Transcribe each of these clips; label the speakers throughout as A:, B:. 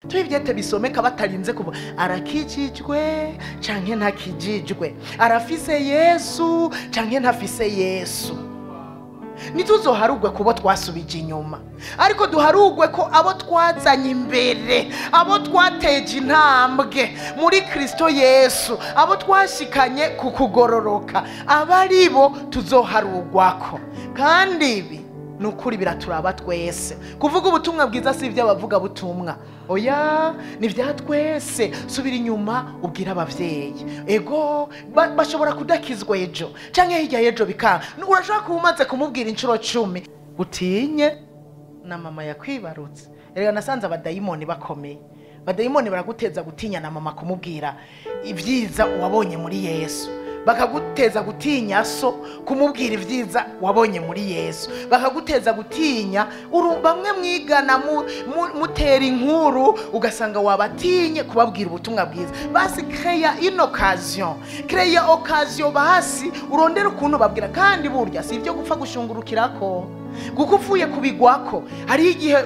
A: Tubivyete bisomeka batarinze kuva arakijijwe canke ntakijijwe, arafise Yesu canke ntafise Yesu. Nituzoharugwe kubo twasubije inyuma, ariko duharugwe ko abo twazanye imbere, abo twateje intambwe muri Kristo Yesu, abo twashikanye ku kugororoka, abaribo tuzoharugwako. Kandi ibi nukuri biraturaba twese. Kuvuga ubutumwa bwiza si iby'abavuga butumwa, oya, ni bya twese. Subira inyuma ubwira abavyeyi, ego bashobora kudakizwa ejo canke hirya y'ejo bikanga. Urashobora kuba umaze kumubwira inshuro 10 utinye na mama yakwibarutse. Erega nasanze abadayimoni bakomeye. Abadayimoni baraguteza gutinya na mama kumubwira ibyiza wabonye muri Yesu, bakaguteza gutinya so kumubwira ibyiza wabonye muri Yesu, bakaguteza gutinya bamwe mwigana mutera inkuru ugasanga wabatinye kubabwira ubutumwa bwiza. Basi créa une occasion, créa occasion, basi urondera ukuntu babwira. Kandi burya si ibyo gupfa gushungurukirako, kuko uvuye kubigwako hari igihe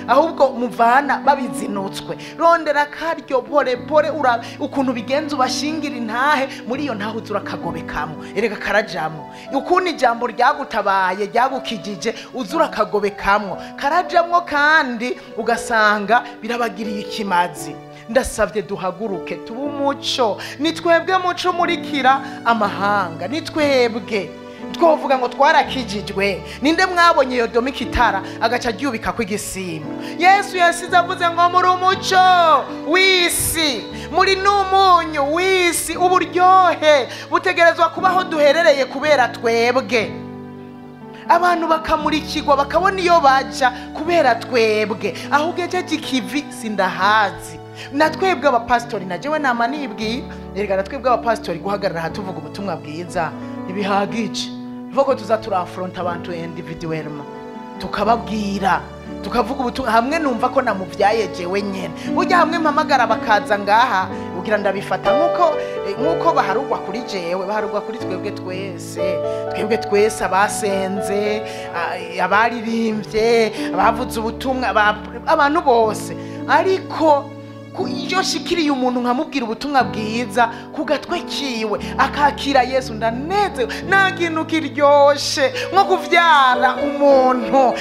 A: ahubwo muvana babizinutswe. Rondera karyo pole pole, ukuntu bigenza ubashingira intahe muri iyo ntahe uzura kagobekamo, erega karajamwo. Ukuntu ijambo ryagutabaye ryagukijije uzura kagobekamo, karajamwo, kandi ugasanga birabagiriye ikimazi. Ndasabye duhaguruke tube umuco. Ni twebwe muco umurikira amahanga, ni twebwe twovuga ngo twarakijijwe. Ninde mwabonye iyo domika itara agaca aryubika ku igisimba? Yesu yasize avuze ngo muri umuco w'isi, muri n'umunyu w'isi. Uburyohe butegerezwa kubaho duherereye kubera twebwe, abantu bakamurikirwa bakabona iyo baja kubera twebwe. Aho ugejeje ikivi sindahazi. Na twebwe abapasitori, na jewe nama nibwira, erega na twebwe abapasitori guhagarara aha tuvuga ubutumwa bwiza ntibihagije. Bivuga ko tuza turafronta abantu individuellement, tukababwira, tukavuga ubutumwa hamwe. Numva ko namuvyaye jewe nyene, burya hamwe mpamagara bakaza ngaha ugira ndabifata nkuko baharugwa kuri jewe, baharugwa kuri twebwe twese, twebwe twese abasenze, abaririmbye, abavuze ubutumwa, abantu bose. Ariko iyo shikiriye umuntu nkamubwira ubutumwa bwiza ku gatwe kiwe akakira Yesu, ndanezewe. Nta kintu kiryoshe nko kuvyara umuntu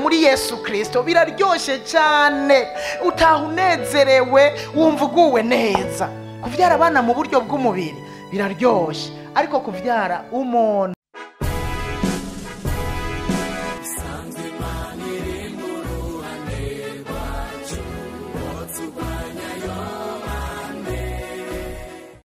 A: muri Yesu Kristo, biraryoshe cyane, utaha unezerewe, wumva uguwe neza. Kuvyara abana mu buryo bw'umubiri biraryoshe, ariko kuvyara umuntu
B: Sanze Imana iri mu ruhande rwacu.